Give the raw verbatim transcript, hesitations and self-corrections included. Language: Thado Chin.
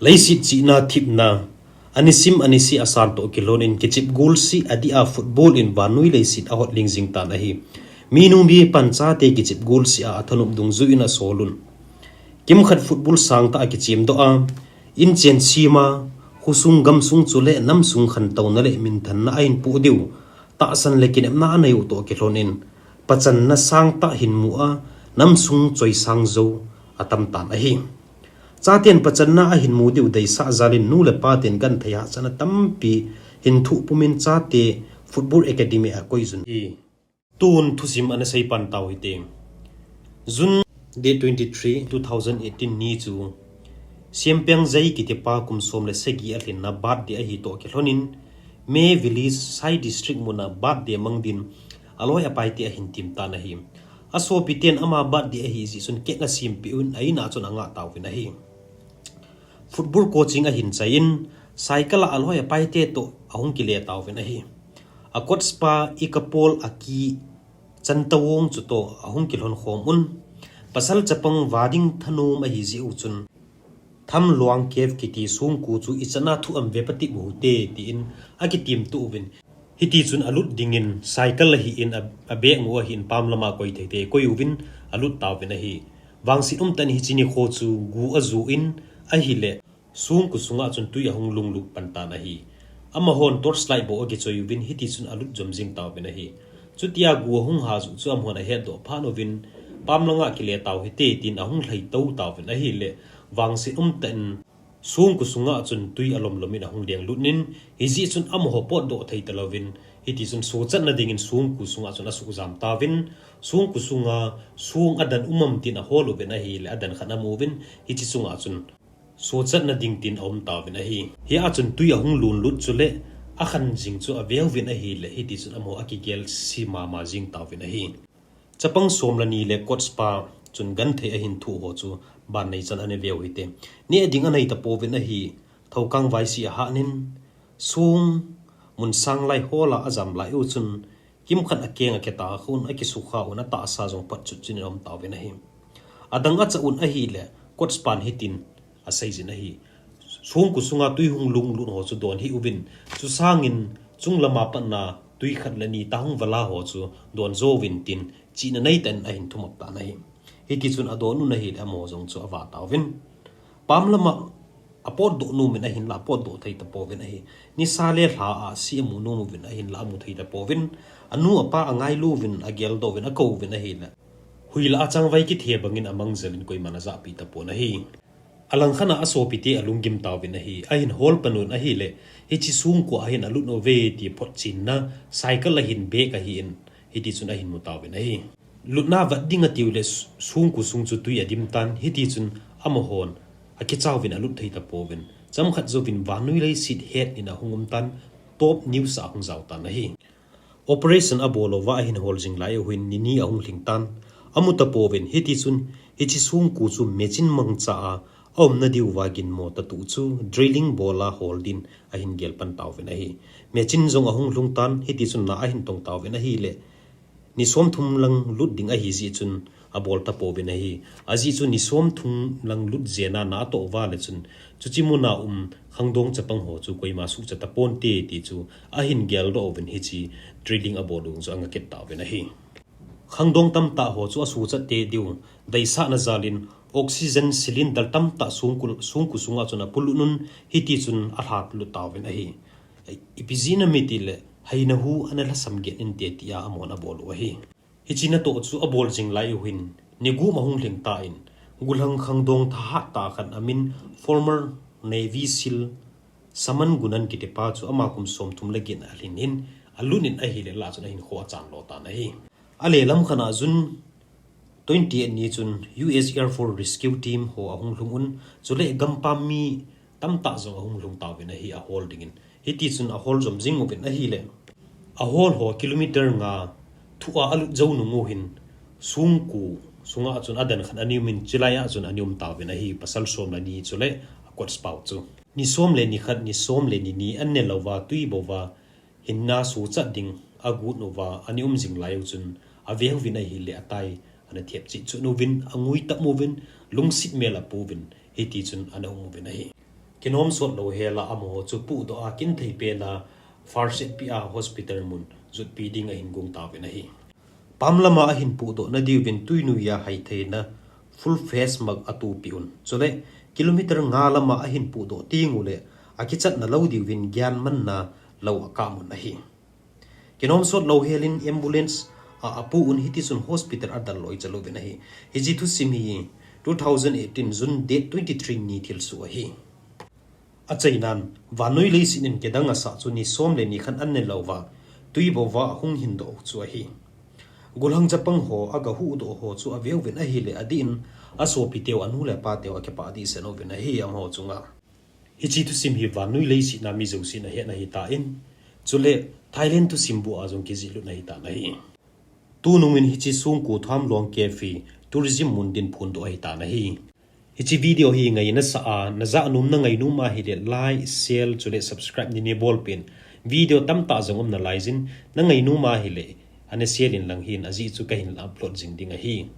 Leiset chihna thipna, anisim anisi asan toh kilhonin kichep golseh adih a football in vannoi leiset ahotling jing tan ahi. Minu mipan chate kichep golseh a athanop dungjuiyin asolun. Kimkhat football sangtah a kichemdoh a, inchen sema, khosung gamsung chule namsung khantouna le minthanna ahin poh diu tahsan le kinepna anei u toh kilhonin, pachanna sangtah hinmu a, namsung choisang jou atam tan ahi. Chaten pachanna ahinmu diu deisah jalin nu le paten genthei hahsatna tampi hin thoh pumin chate Football Academy a akoijun ahi. Tun thusim ana seipan tau hite. June date twenty three, two thousand eighteen ni chu Siampengjai kitipa kum som le sagi alhinna birthday ahi toh kilhonin, May Village Sai District muna birthday mang din aloi apaite ahin tem tan ahi. Asopiten ama birthday ahi jeh chun cake asempeh un a-in a chun angah tauvin ahi. Football coaching ahin chaiyin, cycle a aloi apaite toh ahung kile tauvin ahi. A coach pa Ikapol Aki Chantawong chutoh ahung kilhon khom un, pasal chapang vading thanom ahi jeh u chun, Thamluang Cave kiti songkhu chu ichan a thoh am ve patep uhite, tin akitem to uvin. Hitichun alut dingin cycle ahin, a, abag u ahin pam lama koi theite koi uvin alut tauvin ahi. Vangset umtah in hiche nikho chu gu ajon ahile, songkhu sunga chun twi ahung lunglut pan tan ahi. Amahon torchlight bou akichoi uvin hitichun alut jom jing tauvin ahi. Chutia gu ahung ha joh chu amahon ahetdoh phat uvin, pam langa kile tau hite, tin ahung lhai to tauvin ahile, vangset umtah in songkhu sunga chun twi alom lomin ahung lenglut in, hijeh chun amaho potdoh thei talouvin, hitichun sochatna dingin songkhu sunga chun asuh jam tauvin, songkhu sunga song adan um am tin ahol uvin ahile, adan khat amu uvin, hiche sunga chun sochatna ding tin aum tauvin ahi. Hia chun twi ahung lunlut chule, akhan jing chu aveuvin ahile, hitichun amaho akigel se mama jing tauvin ahi. Chapang som le ni le coach pa chun genthei ahin thoh ho chu ban neichan ana veu hite. Neh ding anei tapouvin ahi, thoukang vaise ahanin, song mun sang lai hol a ajam lai u chun, kimkhat akeng akitah un, akisukha un, atahsa jong phatchut chun aum tauvin ahi. Adang acha un ahile, coach pan hitin aseijin ahi. Songkhu sunga twi hung lunglut ho chu don hih uvin, chusangin chung lama patna twi khat le ni tah hung vala ho chu don jo uvin tin, chihna neitah in ahin thumop tan ahi. Hitichun adon un ahile amaho jong chu ava tauvin. Pam lama apotdoh nomin ahinla apotdoh thei tapouvin ahi. Nisa le lha a se amu nom uvin ahinla amu thei tapouvin. Anu apa angailu uvin ageldoh uvin akou uvin ahile, hui lah a changvai kithe bangin amang jel in koiman ajahpi tapon ahi. Alangkhat a asopite alunggim tauvin ahi. Ahin hol pan un ahile, hiche songkhu a hin alut uve ti photchenna cycle ahin bag ahin, hitichun ahin mu tauvin ahi. Lutna vet ding atiu le, songkhu sung chu twi adim tan, hitichun amahon akichauvin alut thei tapouvin, chomkhat jouvin vannoi leiset het in ahung um tan, top news a ahung jao tan ahi. Operation abol uva ahin hol jing lai uhin ni ni ahung lhing tan, amu tapouvin, hitichun hiche songkhu chu machine mangcha a aumna diuva ginmo tah tu chu drilling bol a hol din ahin gel pan tauvin ahi. Machine jong ahung lhung tan, hitichun na ahin tong tauvin ahile, ni somthum lang lut ding ahi jeh chun abol tapouvin ahi. Ajeh chu ni somthum lang lut jeh a na atoh uva le chun, chuche muna um khangdong chapang ho chu koima suhchat taponte ti chu ahin geldoh uvin hiche drilling abol u chu angah kit tauvin ahi. Khangdong tamtah ho chu asuhchat tei diu deisahna jalin oxygen cylinder tamtah songkhu, songkhu sunga chun apolut un hitichun alhatlut tauvin ahi. Ipi jeh ham itile, heina hu ana lhasam get inte tia amahon abol u ahi. Hiche natoh chu abol jing lai uhin, ni gup ahung lhing tan, gollhang khangdong thahat tah khat amin former Navy seal Saman Gunan kitipa chu ama kum somthum le get alhin in, alut in ahile lah chun ahinkho achan lo tan ahi. Alelam khat a June twenty eight ni chun U S Air Force Rescue Team ho ahung lhung un, chule gampam mi tamtah jong ahung lhung tauvin ahi ahol dingin. Hitichun ahol jom jing uvin ahile, ahol ho kilometer nga thoh a alut jou nung uhin, songkhu sunga chun adan khat ana umin, chulai a chun ana um tauvin ahi, pasal som le ni chule a coach pa u chu. Ni som le ni khat, ni som le ni ni ana ne louva, twi bouva, hinna suhchat ding agot uva ana um jing lai u chun, aveuvin ahile atai ana thep cheh cheh uvin, angui tam uvin, lungset mel apouvin, hitichun ana um uvin ahi. Kinom sot louhel a amaho chu pudoh a kinthei pen a first aid pia hospital mun jotpi ding ahin gong tauvin ahi. Pam lama ahin pudoh na diuvin tuinoi a haitheina full face mask atohpeh un. Chule kilometer nga lama ahin pudoh teng uleh akichatna lou diuvin gyan manna lou akap un ahi. Kinom sot louhel in ambulance a apu un hitichun hospital adal loi chalouvin ahi. Hiche thusim hi two thousand eighteen June date twenty three ni thilsoh ahi. Achainan, vannoi leiset in kidang asah chu ni som le ni khat anei louva, tui bouva ahung hindoh chu ahi. Gollhang chapang ho agahuhdoh ho chu aveuvin ahileh adih in asopiteu anu le apateu akipah dehset uvin ahi amaho chunga. Hiche thusim hi vannoi leiset a mi jousen ahet ahitan, chule Thailand thusim bua jong kijihlut ahitan ahi. Tunungin hiche Songkotham Luang Cafe tourism mun din phondoh ahitan ahi. Hiche video hi ngaina sah a najah nom nangainom ahileh like, share chule subscribe neina bolpeh in. Video tamtah jong um nalaijin nangainom ahileh ana share inlang hin ajeh chu kahin upload jing ding ahi.